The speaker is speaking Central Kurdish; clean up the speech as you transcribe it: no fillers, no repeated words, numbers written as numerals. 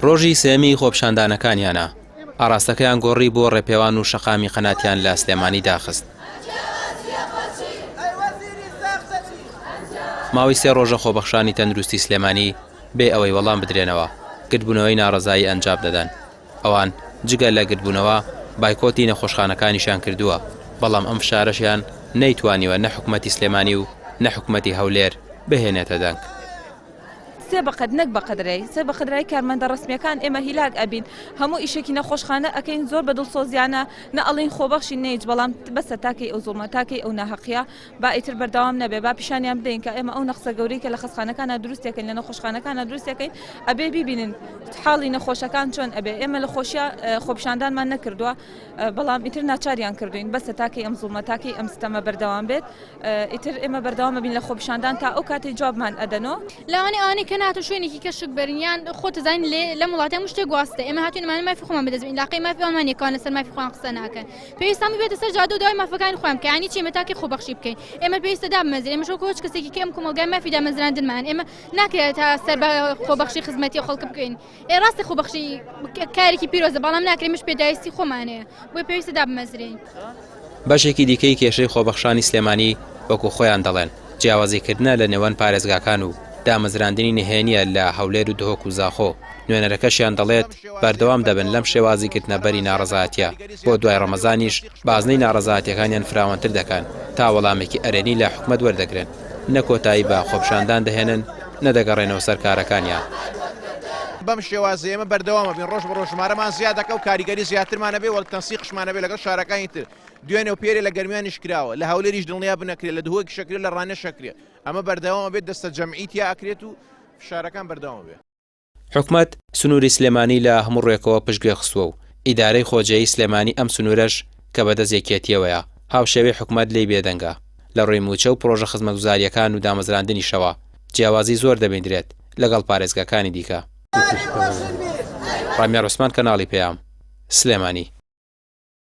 ڕۆژی سێیەمی خۆپیشاندانەکانیانە، ئاڕاستەکەیان گۆڕی بۆ ڕێپێوان و شەقامی قەناتیان لە سلێمانی داخست. ماوەی سێ ڕۆژە خۆبەخشانی تەندروستی سلێمانی بێ ئەوەی وەڵام بدرێنەوە، گردبوونەوەی ناڕەزایی ئەنجام دەدەن. ئەوان جگە لە گردبوونەوە، بایکۆتی نەخۆشخانەکانیشیان کردووە، بەڵام ئەم فشارەشیان نەیتوانیوە نە حکومەتی سلێمانی و نە حکومەتی هەولێر بهێنێتە دەنگ. سێ بەقەد نەک بەقەدرای سێ بەقەدرای کارمەندە ڕەسمیەکان ئێمە هیلاک ئەبین هەموو ئیشێکی نەخۆشخانە ئەکەین زۆر بە دڵسۆزیانە نە ئەڵێین خۆبەخشین نە هیچ بەڵام بەسە تاکەی ئەو زوڵمە تاکەی ئەو ناهەقیە با ئیتر بەردەوام نەبێ با پیشانیان بدەین کە ئێمە ئەو نەخسە گەورەی کە لە خەستخانەکانە دروستێکن لە نەخۆشخانەکانە دروستەکەین ئەبێ بیبینن حاڵی نەخۆشەکان چۆن ئەبێ ئێمە لە خۆشیە خۆپیشاندانمان نەکردووە بەڵام ئیتر ناچاریان کردوین بەسە تاکەی ئەم زوڵمە تاکەی ئەم ستەمە بەردەوام بێت ئیتر ئێمە بەردەوام ئەبین لە خۆپیشاندان تا ئەو کاتەی جوابمان ئەدەنۆ. لەوانەیە ئەوانەی کە ناتۆ شوێنێکی کە شک بەرن یان خۆت دەزانین لێ لەم وڵاتە هەموو شتێک واستە ئێمە هاتوین ئەمانە مافی خۆمان بەدەست بێنین لاقەی مافی ئەوانمان نیە کەوان لەسەر مافی خۆیان قسە ناکەن پێویستە هەموو بێتە سەر جادە و داوای مافەکانی خۆیان بکەن یانی چی ئێمە تاکەی خۆبەخشی بکەین ئێمە پێویستە دابمەزرێن ئێمەش وەکو هیچ کەسێکی کە ئەم کۆمەڵگای مافی دامەزراندنمان ئێمە ناکرێت تا سەر بە خۆبەخشی خزمەتی خەڵک بکەین ئێ ڕاستە خۆبەخشی کارێکی پیرۆزە بەڵام ناکرێت ئێمەش پێداویستی خۆمان هەیە بۆیە پێویستە دابمەزرێین. بەشێکی دیکەی کێشەی خۆبەخشانی سلێمانی وەکو خۆیان دەڵێن، جیاوازیکردنە لە نێوان پارێزگاکان و دامەزراندنی نهێنییە لە هەولێر و دهۆک و زاخۆ، نوێنەرەکەشیان دەڵێت، بەردەوام دەبن لەم شێوازی گرتنەبەری ناڕەزایەتییە، بۆ دوای ڕەمەزانیش بازنەی ناڕەزایەتییەکانیان فراوانتر دەکەن تا وەڵامێکی ئەرێنی لە حکومەت وەردەگرن، نە کۆتایی بە خۆپیشاندان دەهێنن، نە دەگەڕێنەوە سەر کارەکانیان. بەم شێوازە ئێمە بەردەوام ئەبین، ڕۆژ بە ڕۆژ ژمارەمان زیاد دەکا و کاریگەری زیاترمان ئەبێ و تەنسیقشمان ئەبێ لەگەڵ شارەکانی تر. دوێنێ و پێرێ لە گەرمیانیش کراوە، لە هەولێریش دڵنیا بن ئەکرێ، لە دهۆکیش ئەکرێ، لە ڕانیەش ئەکرێ. ئەمە بەردەوام ئەبێت، دەستەجەمعی تیا ئەکرێت و فشارەکان بەردەوام ئەبێ. حکومەت سنووری سلێمانی لە هەموو ڕووێکەوە پشتگوێ خستووە و ئیدارەی خۆجێیی سلێمانی ئەم سنوورەش کە بەدەست یەکێتییەوەیە هاوشێوەی حکومەت لێی بێدەنگە لە ڕووی مووچە و پڕۆژە خزمەتگوزارییەکان و دامەزراندنیشەوە جیاوازی زۆر دەبیندرێت لەگەڵ پارێزگاکانی دیکە. ڕامیار عوسمان کەناڵی پەیام، سلێمانی.